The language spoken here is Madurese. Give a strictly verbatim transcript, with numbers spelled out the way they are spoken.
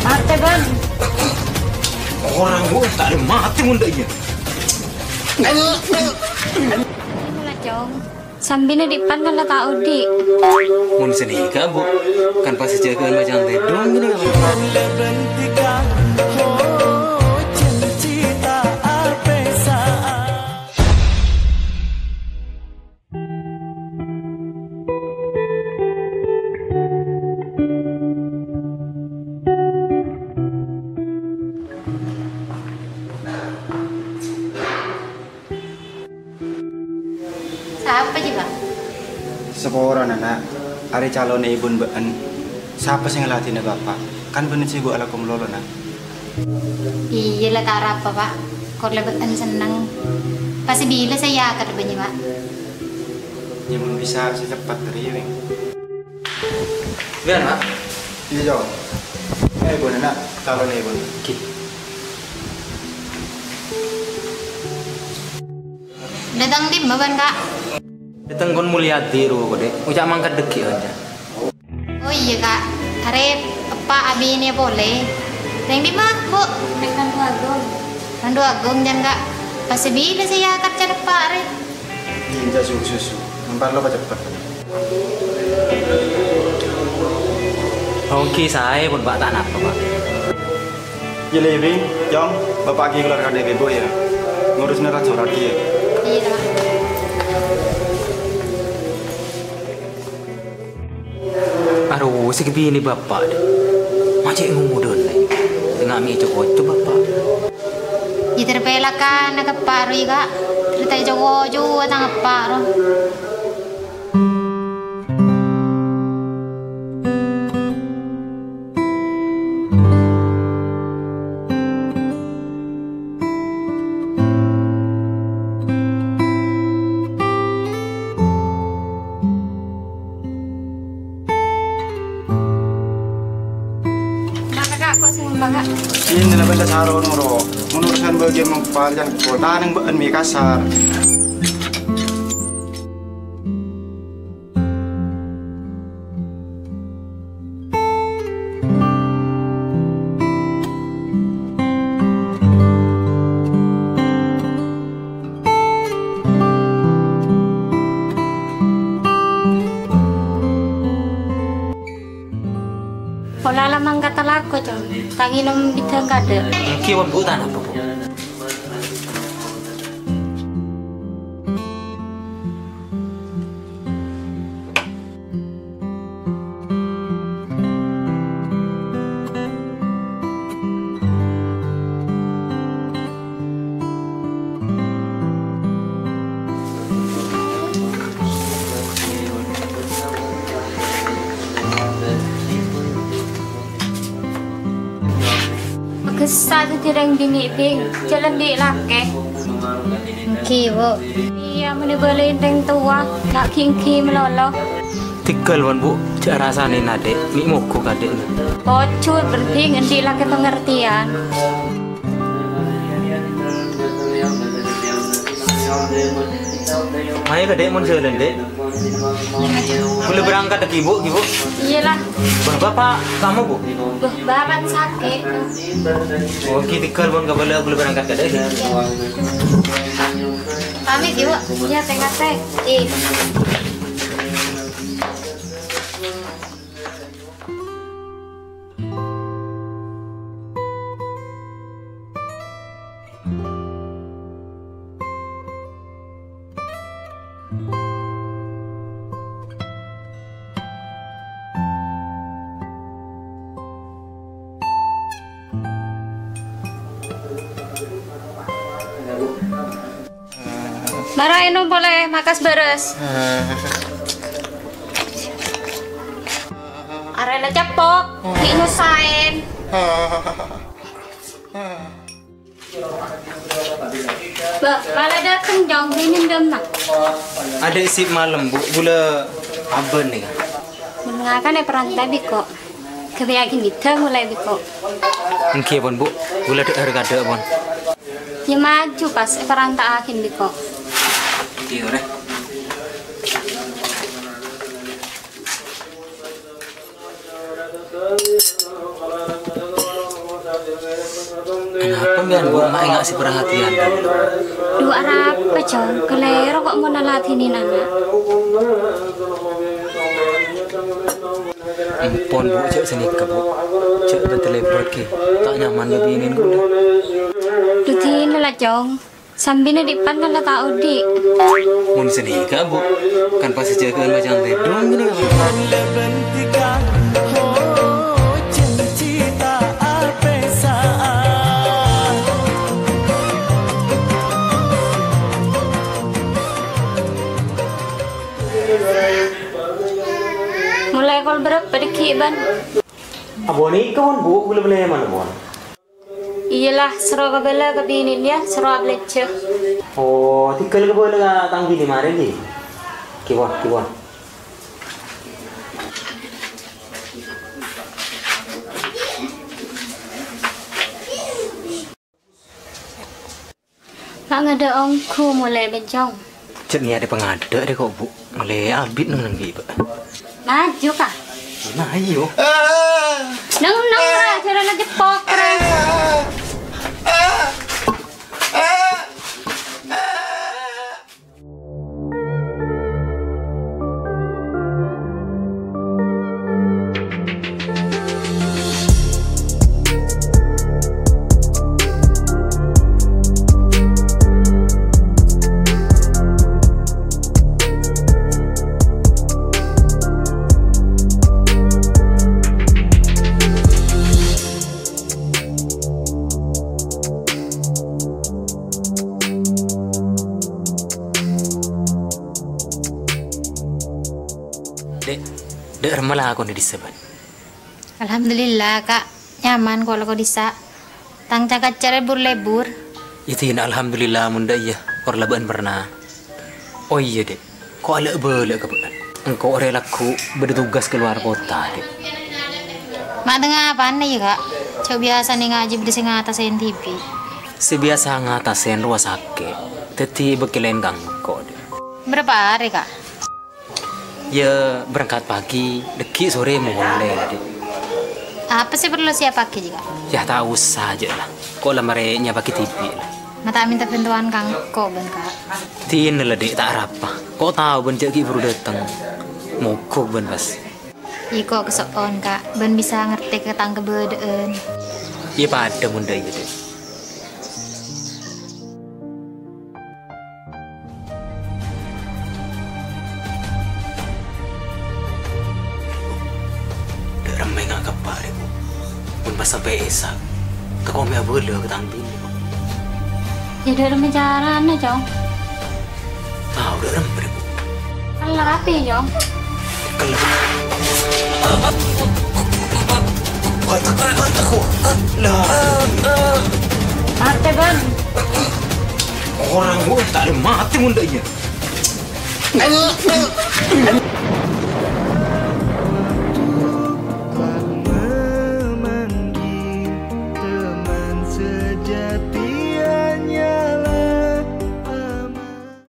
Matè, Bân. Orèng ghu ta' matè mon ta' iyâ. Mula, Cong. Sambina dipan kan la ta' odi'. Mon sanèka, Bu, kan pas jâgâ'ân macang tèdung gini. Sapa jiyâ, Pak? Saporana, Na'. Arèya calonna èbhuna bâ'ân. Sapa sè ngaladhina Bapa'? Kan bâ'ân sè bu alako malolo, Na'. Iyâ la, ta' arapa, Pak. Kor la bâ'ân senneng. Pas bilâ sè èakad bâ'ân, Pak? Yâ, mon bisa sè ceppet arèya, Weng. Biar, Pak. Iyâ, Jo. Ayo, Bu, Na'. Calonna èbhuna. Oke. Dâteng dimma bâ'ân, Ka'? Dâteng kon Mulyadi rowa, Dek. Oca' mangkat dâggi' aja. Oh iyâ, Ka'. Arè eppa' abinè polè. Rèng dimma, Bu? Rèng Randu Agung. Randu Agung, jân, Ka'. Pas bilâ sè èakad can eppa' arè? Iyâ, su-, su-, su. Mon parlo paceppet. Onggi saè pon, Pak, ta' napa, Pak. Iyâ, Lè, Bing, Cong, Bapa' ghi' keluar kadâ' ibu, yâ. Ngurus nerat sorat, yâ. Iyâ, Pak. Aro, sè kabinè Bapa', Dek. Ma' cè' ngomodhân, Lè. Tengnga mè' co-ngoco Bapa'. Iyâ, terpelakana ka eppa' ro, yâ, Ka'. Terta co-ngoco tang eppa' ro. Kenapa, Kak? Kok senyum, Kak? Ini lah benda sarung, Ro. Menurutkan bagian mempal yang kota neng baan mi kasar. Pola la mangkat alako, Cong. Ta' ngènom bidhâ kadâ'. Èngghi, pon, Bu, ta' napa, Bu? Magessa dhâddhi rèng binè', Bhing. Jhâlân dhi' lakè. Èngghi, Bu. Iyâ, mon èbâlâi rèng towa, la' ghi-èngghi malolo. Tèghâl, pon, Bu. Jhâ' rasanè, Dek. Mè' mogok, Dek. Ojhur, Bhing, andi' lakè pangartèyan. Ayo, Dek, mon jhâlân, Dek. Ghulâ berangkat ghi, Bu, ghi, Bu. Iyâ la. Bâh, Bapa' kamu, Bu? Bâh, Bapa' sakè'. Oh, ghi tèghâl, pon, kabâlâ ghulâ berangkat, Dek. Pamit, ghi, Bu. Iyâ, tè-ngatè. Iyâ. Mara ènom polè, makas bârâs. Arèna cepok, ghi' nyosaèn. Bâh, mala dâteng, Cong, bhingèn dâmma. Adâ' sip malem, Bu, ghulâ abân nèka. Mon ngakan è paranta bi' ko'. Ghâbâyyâghi bhidhâ molaè bi' ko'. Èngghi pon, Bu, ghulâ dâ'âr kadâ' pon. Iyâ maju pas è paranta'aghi bi' ko'. Iyâ, rè. Anapa mbiyan, Bu, ma' enga' sè parhatèyan, Bu? Dhu, arapa, Cong? Kalèro kok mon aladhinin ana'. Empon, Bu, jhâ' sanèka, Bu. Jhâ' bâdâ lèbât, ghi. Ta' nyaman ka binèn kaulâ. Dhu, dinala, Cong. Sambina dhi' panna la ta' odi'. Mon sanèka, Bu, kan pas jâgâ'ân macang tèdung ghi, nèka. Molaè kol bârâmpa dâgghi', Bân? Abâ' nèka, Bân, Bu, ghulâ bâlâi mana, Bân? Iyâ la, soro kabâlâ ka binèn, yâ, soro abâlânjhâ. Oh, tèghâl kabâlâ ka tang binè marè, ghi? Kiwa, kiwa. Ta' ngadâ' ongghu molaè, Bân, Cong. Jhâ' ngèyadhi pangadâ' rè ko', Bu. Molaè abit neng-neng bi' bâ. Maju, Ka'. Nah, iyo. Neng-neng, ra, jhârâna jeppok, ra. Dek, dek, remma lakon di dissa, Bân? Alhamdulillah, Ka'. Nyaman ko' lako dissa'. Tang ca-kaca lebur-lebur. Iyâ, dina alhamdulillah mon dâ' iyâ, kor la bâ'ân perna. Oh iyâ, Dek. Ko' alè'-bâlâ' ka bâ'ân. Engko' rè lagghu' bâdâ tugas ka luar kota, Dek. Ma' tengnga apana iyâ, Ka'? Jhâ' biyasana ngajhi bâdâ sè ngatasè dhibi'. Sè biyasa ngatasè rowa sakè', dhâddhi bâkkèlèn ka engko', Dek. Bârâmpa arè, Ka'? Yâ, berangkat pagi, dâgghi' sorè molè, Dek. Apa sè parlo sèyappaghi, Ka'? Yâ, ta' osa jâ' la. Ko' la marè nyappaghi dhibi' la. Ma' ta' mènta bhântowan ka engko', bân, Ka'. Dina la, Dek, ta' arapa. Ko' tao bân jâ' ghi' buru dâteng. Mogok bân pas. Iko' kaso'on, Ka'. Bân bisa ngartè ka tang kabâdâ'ân. Iyâ, padâ mon dâ' iyâ, Dek. Dâ' remma nga' keppa', Rè, Bu. Mon pas sampè' Isa, tako' mè' abâlâ ka tang binè, Bu. Yâ, dâ' remma carana, Cong. Tao dâ' remma, Rè, Bu. Kella rapi, Cong. Kella. Wah, tako', tako'. Lah. Matè, Bân. Orèng, Bu, ta' matè mon dâ' iyâ.